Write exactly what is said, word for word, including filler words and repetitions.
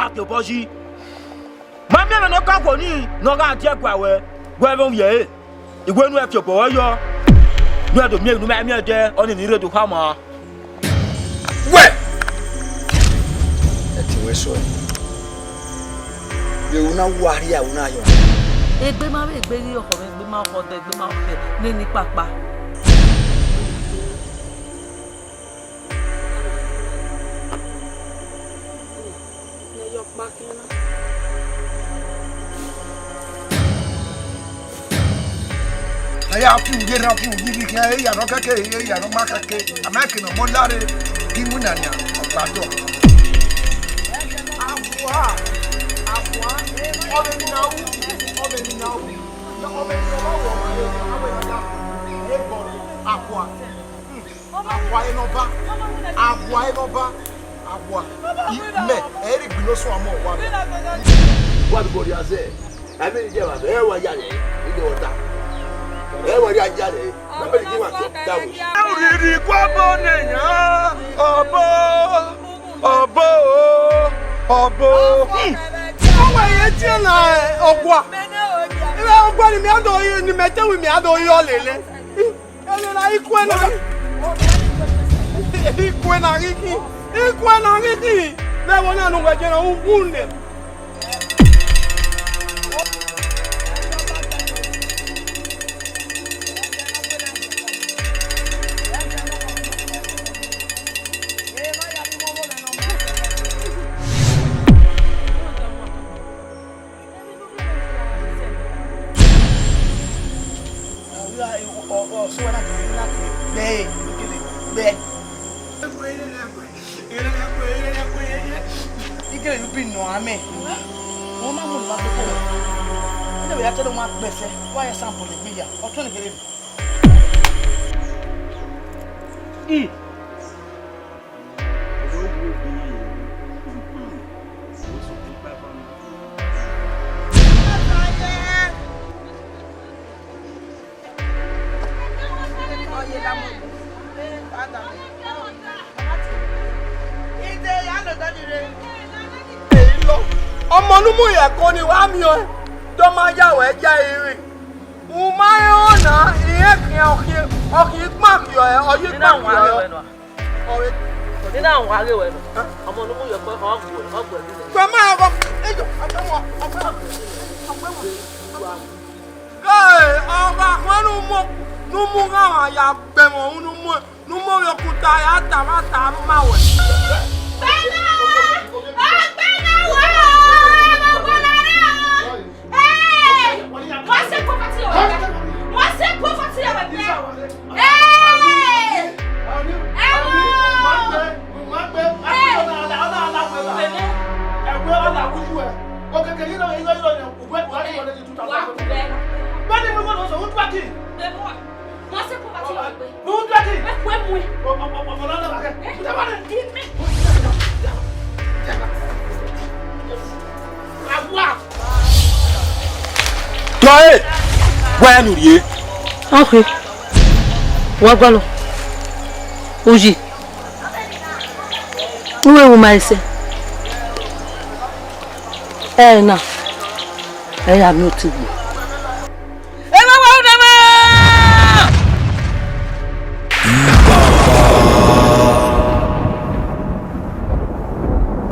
A ke obọ yi. Ma miẹn ẹmwẹ ne ọ ka khuo nii ne ọ gha die ẹguae ruẹ, wẹ vbe u ye ẹre. I wẹ ne u fi obọ ruẹ yọ, ne u do miẹn ne u ma miẹn ẹdẹ, ọnii ne I rre do khama. Wẹ! Ẹtin wẹ sọe. Vbe u na wa rhia, u na yọ. Egbe ma vbe egbe ghi ọkhọ mwẹ, egbe ma ọkhọ dẹ, egbe ma ọkhọ dẹ, nene ikpakpa. Ne yọ kpa khian na. A ya fi uye na fi uyi ghi khian, eya nọ kẹkẹ, eya nọ ma kẹkẹ, a ma ke ne ọmọ lare, ghi winna nian, ọ gba dọ. Awa, awa, ọmọ emwi ne a ru, ọmọ emwi ne a ru, ọmọ emwi ne ọ ma wọ ọmwa re, a wẹ ya da, e bọ, awa. Awa ẹre ne ọba, awa ẹre ne ọba, awa. I, mẹ, ẹ i rhie igbinna osua mọ wa mẹ. Wa do bọrhia zẹ, a i miẹn ne I ye evba, ẹ wa ya rẹ, I ye ọta. Ẹ wa rhie ya rẹ, na bẹghe ne I wa tọ da wẹ. Urhirhi guọbọ ne yan, ọbo, ọbo, ọbo. Hmm. Ọ wẹ ye tie na, ọgua. Ẹ ọgua ni mẹ do yi, ni mẹ te wi mẹ do yi ọ lele. Ẹmwẹ na ikue na, ikue na ghi khin, ikue na ghi khin. Vbe ẹvbo na ne uwẹ jẹn u wu nẹ. I gele ru bi nọ amẹ. Wẹ ma mu ne ma koko. Ene vbe ya te do ma gbẹsẹ, wa ya sample egbe ya. Ọtẹn ne gele. Ọmọ ne u mu ye ẹko ni wa miẹn ọẹn, te ọ ma ya ruẹ ya ẹre rre. U ma rẹn ọna, irẹn khian ọ khian, ọ khian igban khian ọẹn, ọ ya igban khian ọẹn. Ọre. Nina wa ghe wẹ nọ. Ọmọ ne u mu ye ẹko, ọ gu, ọ gu ẹre. Wẹ ma gọ, eyo, ọgbẹmọ, ọgbẹmọ, ọgbẹmọ. Ee, ọgha khuan ne u mu, ne u mu gha mwa ya gbẹmwẹ, ne u mu, ne u mu ovbi okuta ya ta vbe ata ma wẹ. Ọgbẹmọ! Ọgbẹmọ wẹ! Ọgbẹmọ wẹ! Ee! Wọ́n ṣe poverty ọ̀rẹ́. Wọ́n ṣe poverty ọ̀rẹ́. Ee! Ẹ wo! Ee! Bẹ́ẹ̀ni mo gbọ́dọ̀ sọ, wọ́n tún bá kì í. Wọ́n ṣe poverty ọ̀rẹ́. Wọ́n tún bá kì í. Ẹ kú ẹ mú ẹ. Ọ̀pọ̀lọpọ̀ náà bàkẹ́. Ẹ mú ẹ. Tọ e, wa ya nu rrie. Ọkhe, wa gualọ. Uyi, u ru ma ẹsẹ. Ẹ na, ẹ ya miẹn otigbu.